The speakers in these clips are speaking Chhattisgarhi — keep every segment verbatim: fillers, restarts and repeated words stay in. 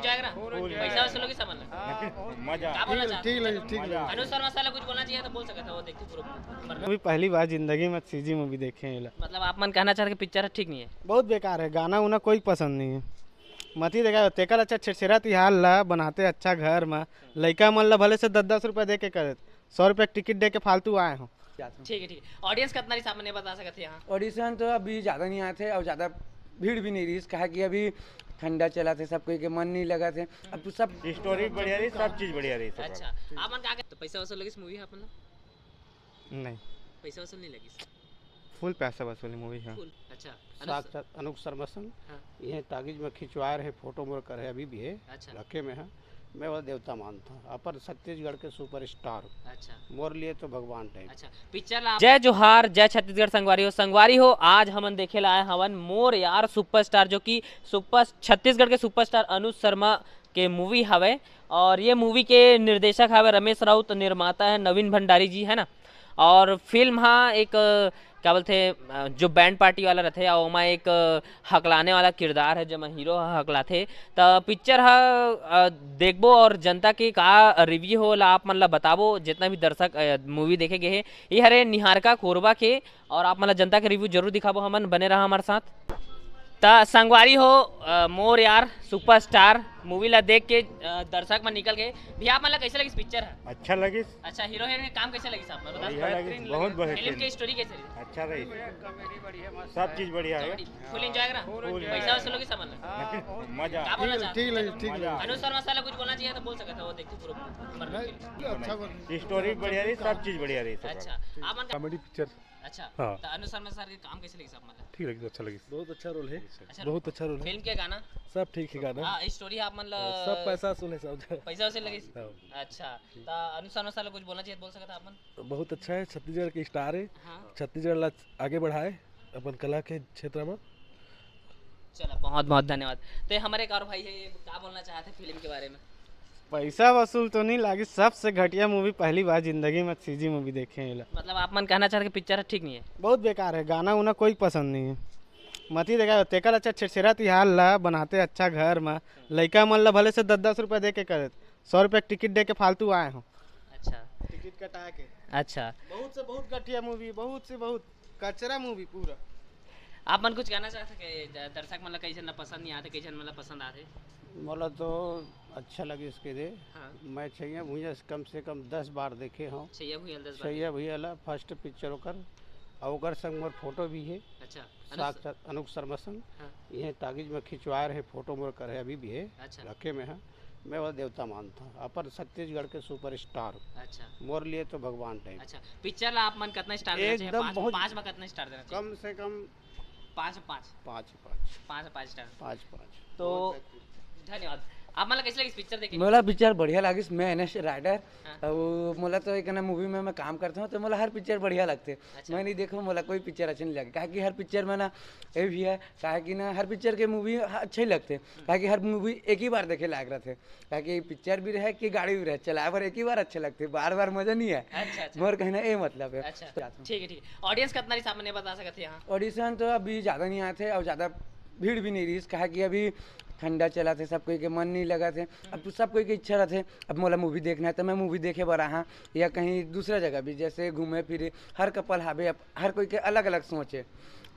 जाएगा ना? फुल पैसा वसूल होगी सामान ला? मजा। का बोलना चाहते? ठीक लगी, ठीक लगी। अनुज शर्मा साला कुछ बोलना चाहिए तो बोल सकता है, वो देखते पूरा। अभी पहली बार जिंदगी में सीजी मूवी देखे हैं ये ला। मतलब आप मन कहना चाहते कि पिक्चर ठीक नहीं है? बहुत बेकार है, गाना उना कोई पसंद नहीं है। मत ही देखा, तेकर अच्छा छेरछेरा तिहार ला बनाते अच्छा घर में, लइका मन ला भले से दस दस रुपया दे के करे, सौ रुपया टिकट दे के फालतू आए हो। ठीक है, ठीक है। ऑडियंस कितना रही साहब, नहीं बता सकते यहाँ? ऑडिशन तो अभी ज़्यादा नहीं आए थे और ज़्यादा भीड़ भी नहीं रही, काहे कि अभी ठंडा चला थे, सब कोई के मन नहीं लगा थे। अब तो सब स्टोरी बढ़िया रही, सब चीज़ बढ़िया रही, सब। अच्छा, आप मन का तो पैसा वसूल लगी मूवी है अपन लोग? नहीं। पैसा वसूल नहीं लगी? फुल पैसा वसूली मूवी है। फुल। अच्छा। अनुस- साक्षात अनुज शर्मा संग हाँ। ये तागिज में खिंचवाए रहे, फोटो मोर कर है, अभी भी है, अच्छा। रखे में है। मैं वो देवता मानता हूँ, अपन छत्तीसगढ़ के सुपरस्टार। अच्छा। मोर लिए तो भगवान टाइप। अच्छा। पिक्चर ला जय जोहार, जय छत्तीसगढ़ संगवारी हो। संगवारी हो, आज हमन देखे ला आए हवन मोर यार सुपरस्टार, जो कि सुपर, छत्तीसगढ़ के सुपरस्टार अनुज शर्मा के मूवी हवे। और ये मूवी के निर्देशक हवे रमेश राउत, निर्माता है नवीन भंडारी जी, है ना। और फिल्म हा एक, अ, क्या बोलते हैं, अ, जो बैंड पार्टी वाला रहते हैं, ओमा एक, अ, हकलाने वाला किरदार है, जेमा हीरो ह हकलाथे। त पिक्चर ह, अ, देखबो और जनता के का रिव्यू होला, आप मन ला बताबो, जितना भी दर्शक, अ, मूवी देखे गए हैं। ये हरे निहारिका कोरबा के, और आप मन ला जनता के रिव्यू जरूर दिखाबो हमन, बने रहा हमारे साथ। त संगवारी हो, अ, मोर यार सुपरस्टार मूवी ला देख के, अ, दर्शक मन निकल गए। भैया, आप मन ला कैसे लगिस पिक्चर ह? अच्छा लगिस। अच्छा, हीरो हीरोइन के काम कैसे लगिस आप मन? बता बढ़िया सकते हैं? लगिस, बहुत बढ़िया फिल्म फिल्म। के स्टोरी कैसे रही? अच्छा रही। सब चीज बढ़िया है। फुल एंजॉय करा? फुल पैसा वसूल होगी सामान ला? मजा। का बोलना ठीक, चाहते ठीक हैं? लगी, ठीक लगी। अनुज शर्मा साला कुछ बोलना चाहिए तो बोल सकता है, वो देखते पूरा। नहीं, अच्छा बोल। स्टोरी बढ़िया रही, सब चीज बढ़िया रही, सब। अच्छा, आप मन का कॉमेडी पिक्चर। अच्छा, हाँ। तो अनुज शर्मा सर के काम कैसे लगिस आप मन ला? ठीक लगिस, अच्छा लगिस। बहुत अच्छा रोल है। अच्छा बहुत रोल। अच्छा रोल है। फिल्म के गाना? सब ठीक है गाना। हाँ, स्टोरी आप मन ला सब पैसा वसूल है सब। पैसा वसूल लगिस? हाँ। अच्छा, तो अनुज शर्मा साला कुछ बोलना चाहिए तो बोल सकता है आप मन? बहुत अच्छा है, छत्तीसगढ़ के स्टार है। हाँ। छत्तीसगढ़ ला आगे बढ़ाए अपन कला के क्षेत्र में। चला, बहुत बहुत धन्यवाद। तो ये हमारे एक और भाई है, ये का बोलना चाहते हैं फिल्म के बारे में? पैसा वसूल तो नहीं लागी, सबसे घटिया मूवी पहली बार जिंदगी में सीजी मूवी देखे हैं ये ला। मतलब आप मन कहना चाहते हैं कि पिक्चर ठीक नहीं है? बहुत बेकार है, गाना उना कोई पसंद नहीं है। मत ही देखा, तेकर अच्छा छेरछेरा तिहार ला बनाते अच्छा घर में, लइका मन ला भले से दस दस रुपया दे के करे, सौ रुपया टिकट दे के फालतू आए हो। अच्छा। टिकट कटा के। अच्छा। बहुत से बहुत घटिया मूवी, बहुत से बहुत कचरा मूवी पूरा। आप मन कुछ कहना चाहते कि द-, दर्शक मन ला कई झन ला पसंद नहीं आते, कई झन मन ला पसंद आते? मोला तो अच्छा लगे इसके दे। हाँ। मैं छैया भुइया कम से कम दस बार देखे हूँ। छैया भुइया दस बार छैया देखे। भुइया ला फर्स्ट पिक्चर ओकर, और ओकर संग मोर फोटो भी है। अच्छा। अनुस- साक्षात अनुज शर्मा संग। हाँ। ये तागिज में खिंचवाए रहे, फोटो मोर कर है, अभी भी है, अच्छा। रखे में है। मैं वो देवता मानता हूँ, अपन छत्तीसगढ़ के सुपरस्टार। अच्छा। मोर लिए तो भगवान टाइप। अच्छा, पिक्चर ला आप मन कितना स्टार देना चाहिए? एकदम पाँच, बहुत पाँच में कितना स्टार देना चाहिए? कम से कम पाँच में पाँच। पाँच, पाँच। पाँच में पाँच स्टार। पाँच, पाँच। तो बहुत अच्छा। धन्यवाद। आप मन ला कैसे लगिस पिक्चर देखे? मोला पिक्चर बढ़िया लागिस। मैं एन एस राइडर। हाँ। अउ मोला तो एक ना मूवी में मैं काम करता हूँ, तो मोला हर पिक्चर बढ़िया लगते। अच्छा। मैं नहीं देखो, मोला कोई पिक्चर अच्छा नहीं लगे, काहे कि हर पिक्चर में ना ये भी है, काहे कि ना हर पिक्चर के मूवी अच्छा ही लगते, काहे कि हर मूवी एक ही बार देखे लायक रहते, काहे कि पिक्चर भी रहे कि गाड़ी भी रहे, चलाए बर एक ही बार अच्छे लगते, बार बार मजा नहीं है। अच्छा, अच्छा। मोर कहना ये मतलब है। अच्छा, ठीक है, ठीक है। ऑडियंस कितना हिसाब में नहीं बता सकते यहाँ? ऑडिशन तो अभी ज़्यादा नहीं आए थे और ज़्यादा भीड़ भी नहीं रही, काहे कि अभी ठंडा चला थे, सब कोई के मन नहीं लगा थे। अब सब कोई के इच्छा रहते, अब मोला मूवी देखना है तो मैं मूवी देखे बर आहा, या कहीं दूसरा जगह भी जैसे घूमे फिरे, हर कपल हावे, अब हर कोई के अलग अलग सोच है।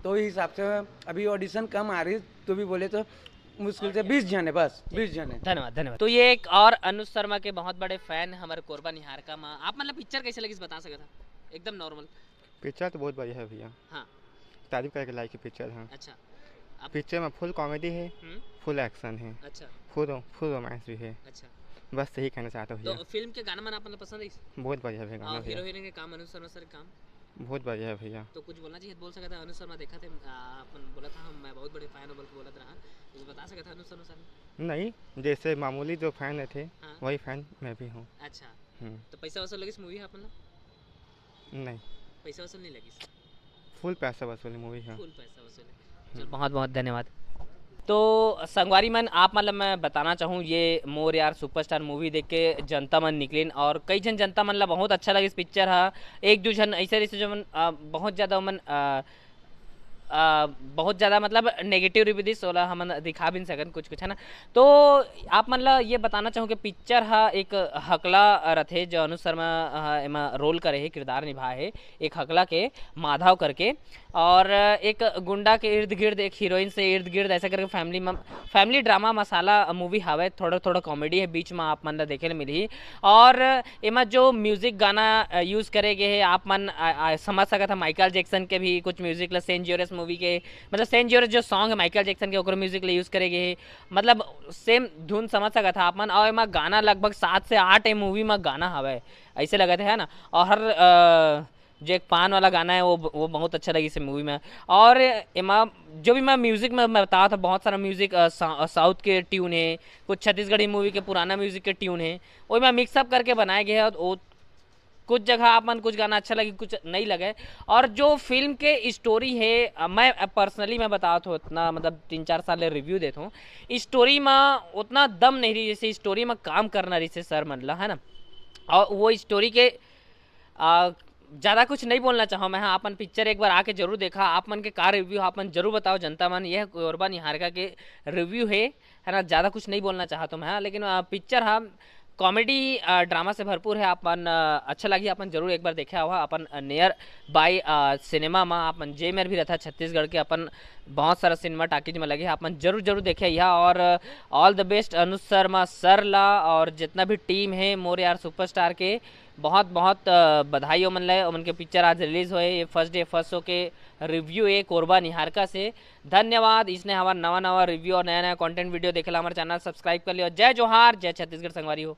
तो वही हिसाब से अभी ऑडिशन कम आ रही, तो भी बोले तो मुश्किल से बीस जने, बस बीस जने। धन्यवाद, धन्यवाद। तो ये एक और अनुज शर्मा के बहुत बड़े फैन हमारे कोरबा निहारका मा। आप मतलब पिक्चर कैसे लगी बता सकता? एकदम नॉर्मल। पिक्चर तो बहुत बढ़िया है भैया। हाँ। तारीफ करके लायक पिक्चर है। अच्छा। आप पिक्चर में फुल कॉमेडी है, हम्म। फुल एक्शन है, अच्छा। फुल रो-, फुल रोमांस भी है। अच्छा। बस यही कहना चाहता हूँ तो भैया। फिल्म के गाना मन आप मतलब पसंद है? बहुत बढ़िया है गाना और भैया। हीरो हीरोइन के काम, अनुज शर्मा सर के काम? बहुत बढ़िया है भैया। तो कुछ बोलना चाहिए, बोल सकता है अनुज शर्मा देखा थे, आ, अपन बोला था हम, मैं बहुत बड़े फैन हूँ बोल के बोलत रहा, कुछ बता सकता है अनुज शर्मा सर? नहीं, जैसे मामूली जो फैन है थे, हाँ। वही फैन मैं भी हूँ। अच्छा। हम्म। तो पैसा वसूल लगिस मूवी है अपन लोग? नहीं। पैसा वसूल नहीं लगिस? फुल पैसा वसूली मूवी है। फुल पैसा वसूली। चल, बहुत बहुत धन्यवाद। तो संगवारी मन, आप मतलब मैं बताना चाहूँ, ये मोर यार सुपरस्टार मूवी देख के जनता मन निकलिन और कई झन जनता मन ला बहुत अच्छा लगिस पिक्चर हा। एक दो झन ऐसे रहिस जो मन, अ, बहुत ज़्यादा मन, अ, अ, बहुत ज़्यादा मतलब नेगेटिव रिव्यू दिस, ओला हमन दिखा भी नहीं सकन कुछ कुछ, है ना। तो आप मन ला ये बताना चाहूँ कि पिक्चर हा एक हकला रथे, जो अनुज शर्मा हा एमा रोल करे हे, किरदार निभाए हे एक हकला के, माधव करके, और एक गुंडा के इर्द गिर्द, एक हीरोइन से इर्द गिर्द, ऐसा करके फैमिली में, फैमिली ड्रामा मसाला मूवी हावय। थोड़ा थोड़ा कॉमेडी है बीच में, आप मन ला देखे ल मिलही। और एमा जो म्यूजिक गाना यूज़ करे गे हे, आप मन आ, आ, समझ सकत ह माइकल जैक्सन के भी कुछ म्यूजिक ला, सेंट जियोरस मूवी के, मतलब सेंट जियोरस जो सॉन्ग है माइकल जैक्सन के, ओकर म्यूजिक ला यूज़ करे गे हे। मतलब सेम धुन समझ सकत ह आप मन। और एमा गाना लगभग सात से आठ ए मूवी में गाना हवय, ऐसे लगत है, है ना। और हर अ, जो एक पान वाला गाना है, वो वो बहुत अच्छा लगिस हे मूवी में। और एमा जो भी मैं म्यूजिक में, मैं बतावत हूँ, बहुत सारा म्यूजिक अ, सा-, साउथ के ट्यून है, कुछ छत्तीसगढ़ी मूवी के पुराना म्यूजिक के ट्यून है, ओमा मिक्सअप करके बनाए गए हैं। और वो कुछ जगह आप मन कुछ गाना अच्छा लगे, कुछ नहीं लगे। और जो फिल्म के स्टोरी है, अ, मैं पर्सनली मैं बतावत हूँ, इतना मतलब तीन चार साल ले रिव्यू देत हूँ, स्टोरी में उतना दम नहीं रही, जैसे स्टोरी में काम करना रही से सर मन ला, है ना। और वो स्टोरी के आ, ज़्यादा कुछ नहीं बोलना चाहूँ मैं। हाँ, अपन पिक्चर एक बार आके जरूर देखा। आप मन के का रिव्यू, आप मन जरूर बताओ जनता मन। यह कोरबा निहारिका के रिव्यू है, है ना। ज़्यादा कुछ नहीं बोलना चाहत हूँ मैं, हाँ, लेकिन आ, पिक्चर हाँ कॉमेडी ड्रामा से भरपूर है। आप मन आ, अच्छा लगी, आप मन जरूर एक बार देखे आवा अपन नियर बाई सिनेमा में। आप मन जे मेर भी रहता छत्तीसगढ़ के, अपन बहुत सारा सिनेमा टाकीज में लगे है, आप मन जरूर जरूर देखे यहाँ। और all the best Anuj Sharma sir ला और जितना भी टीम है मोर यार सुपरस्टार के, बहुत बहुत अ, बधाई ओमन ले। ओमन के पिक्चर आज रिलीज होए, ये फर्स्ट डे फर्स्ट शो के रिव्यू है कोरबा निहारिका से। धन्यवाद। इसने हमारा नवा नवा रिव्यू और नया नया कंटेंट वीडियो देखेला हमारे चैनल सब्सक्राइब कर लियो। जय जोहार, जय छत्तीसगढ़ संगवारी हो।